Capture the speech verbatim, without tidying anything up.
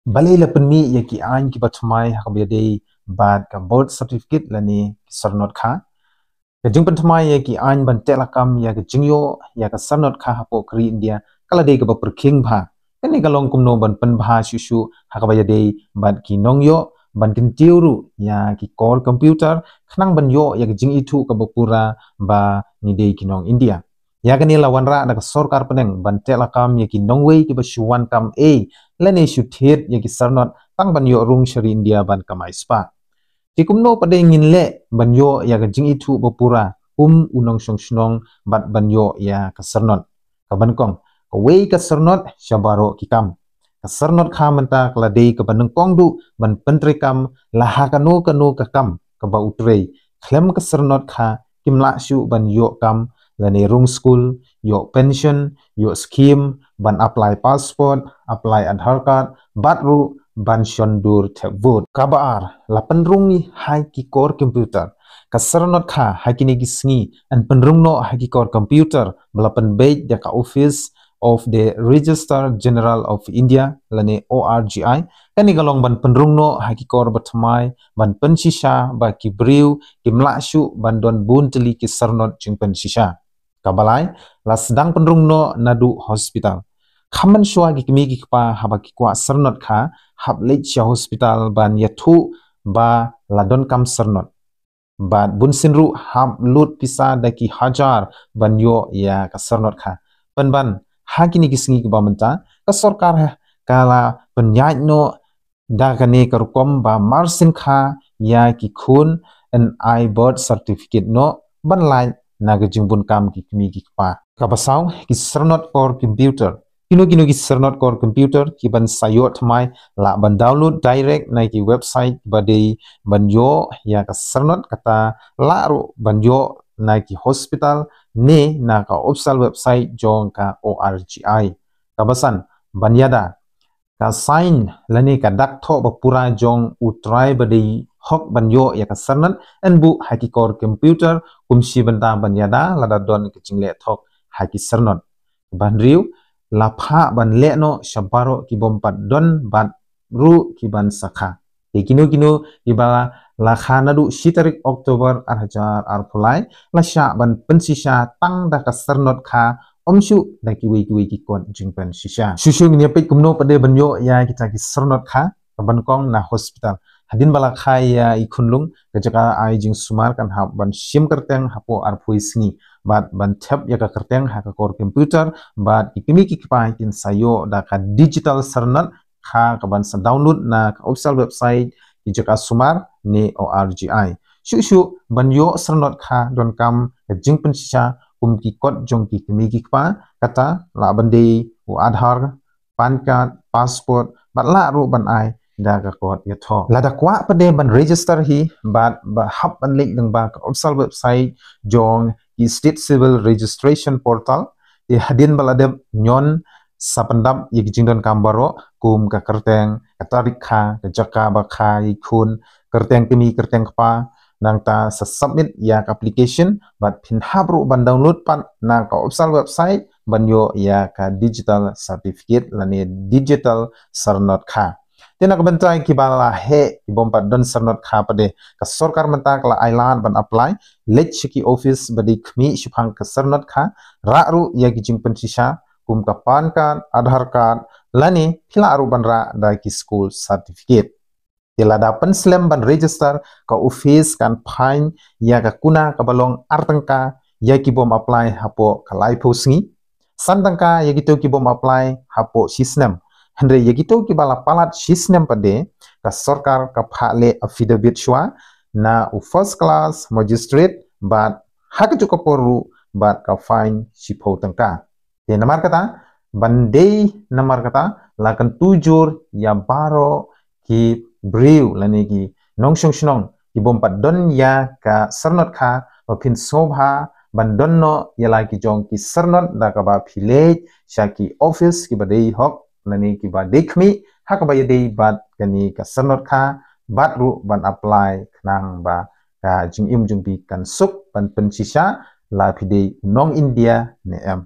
Balei la pynmih ïa ki aiñ kiba thymmai ha kaba ïadei bad ka birth certificate lane ki syrnod kha? Ka jingpynthymmai ïa ki aiñ ban teh lakam ïa ka jingïoh ïa ka syrnod kha hapoh ka ri India ka la dei kaba pyrkhing bha. Kane ka long kumno ban pynbha shuh shuh ha kaba ïadei bad ki nongïoh ban kyntiew ruh ïa ki kor computer khnang ban ïoh ïa ka jingithuh kaba pura ba ngi dei ki nong India. Ïa kane la wanrah da ka sorkar pdeng ban teh lakam ïa ki nongwei kiba shu wan kam ei lane shu thied ïa ki syrnod tang ban ïoh rung sha ri India ban kamai spah. Te kumno pat de ngin leh ban ïoh ïa ka jingithuh ba pura kum u nongshong shnong bad ban ïoh ïa ka syrnod? Ka ban kong, kawei ka syrnod sha baroh ki kam. Ka syrnod kha mynta ka la dei kaba nyngkong duh ban pyntreikam la ha kano kano ka kam kaba u trei. Khlem ka syrnod kha kim lah shuh ban ïoh kam lane rung skul, ïoh pension, ïoh scheme, ban apply passport, apply Aadhaar card, bad ruh ban shon dur thep vote. Kaba ar, la pynrung ha ki kor computer. Ka syrnod kha ha kine ki sngi yn pynrung noh ha ki kor computer ba la pynbeit da ka Office of the Registrar General of India lane O R G I. Kane ka long ban pynrung noh ha ki kor ba thymmai ban pynshisha ba ki briew kim lah shuh ban don bun tylli ki syrnod jingpynshisha. Kaba lai, la sdang pynrung noh naduh hospital. Khamman shuwa ki kmie ki kpa haba ki kwah syrnod kha hap leit sha hospital ban ïathuh ba la donkam syrnod. Bad bunsien ruh hap lut pisa da ki hajar ban ïoh ïa ka syrnod kha. Pynban ha kine ki sngi kiba mynta ka sorkar ka la pynïaid noh da kane ka rukom ba mar sien kha ïa ki khun yn ai birth certificate noh ban lait na ka jingbun kam ki kmie ki kpa. Kaba saw, ki syrnod kor computer. Kino kino ki syrnod kor computer kiban sa ïoh thymmai lah ban download direct na ki website ba dei ban ïoh ïa ka syrnod, kata lah ruh ban ïoh na ki hospital ne na ka official website jong ka O R G I. Kaba san, ban ïada ka sign lane ka dak thoh ba pura jong u trai ba dei hok ban ïoh ïa ka syrnod yn buh ha ki kor computer kum shi bynta ban ïada lada don ka jingleh thok ha ki syrnod. Ban riew, la phah ban leh noh sha baroh ki bym pat don bad ruh kiban sa kha. Te kino kino kiba la kha naduh shi tarik October ar hajar arphew lai la shah ban pynshisha tang da ka syrnod kha, ym shuh da kiwei kiwei ki kot jingpynshisha. Shuh shuh ngin ïa peit kumno pat de ban ïoh ïa kita ki syrnod kha. Ka ban kong, na hospital. Hadien ba la kha ïa i khunlung, ka jaka ai jingsumar kan hap ban shim kyrteng hapoh arphew sngi bad ban thep ïa ka kyrteng ha ka kor computer bad ki kmie ki kpa kin sa ïoh da ka digital syrnod kha kaban sa download na ka official website ki jaka sumar ne O R G I. Shuh shuh ban ïoh syrnod kha donkam ka jingpynshisha kum ki kot jong ki kmie ki kpa, kata lah ban dei u Aadhaar, PAN card, passport, bad lah ruh ban ai da ka kot ïathoh. Lada kwah pat de ban register hi bad ba hap ban leit lyngba ka official website jong ki State Civil Registration Portal. Te hadien ba la dep ñion, sa pyndap ïa ki jingdonkam baroh kum ka kyrteng, ka tarik kha, ka jaka ba kha ïa i khun, kyrteng kmie, kyrteng kpa. Nangta sa submit ïa ka application bad phin hap ruh ban download pat na ka official website ban ïoh ïa ka digital certificate lane digital syrnod kha. Te na ka bynta kiba la heh, ki bym pat don syrnod kha pat de, ka sorkar mynta ka la ailad ban apply. Leit sha ki office ba dei khmih shaphang ka syrnod kha, rah ruh ïa ki jingpynshisha kum ka PAN card, Aadhaar card, lane phi lah ruh ban rah da ki school certificate. Te lada pynslem ban register, ka office kan fine ïa ka kuna kaba long ar tyngka ïa ki bym apply hapoh ka laiphew sngi, san tyngka ïa kito ki bym apply hapoh shi snem. Hynrei ïa kito kiba la palat shi snem pat de, ka sorkar ka phah leh affidavit shuwa na u first class magistrate bad ha kajuh ka por ruh bad ka fine shiphew tyngka. Te namar kata, ban dei namar kata, la kyntu jur ïa baroh ki briew lane ki nongshong shnong ki bym pat don ïa ka syrnod kha ba phin sngewbha ban don noh ïa la ki jong ki syrnod da kaba phi leit sha ki office kiba dei hok lane kiba dei khmih ha kaba ïadei bad kane ka syrnod kha bad ruh ban apply khnang ba ka jingim jong phi kan suk ban pynshisha la phi dei u nong India ne em.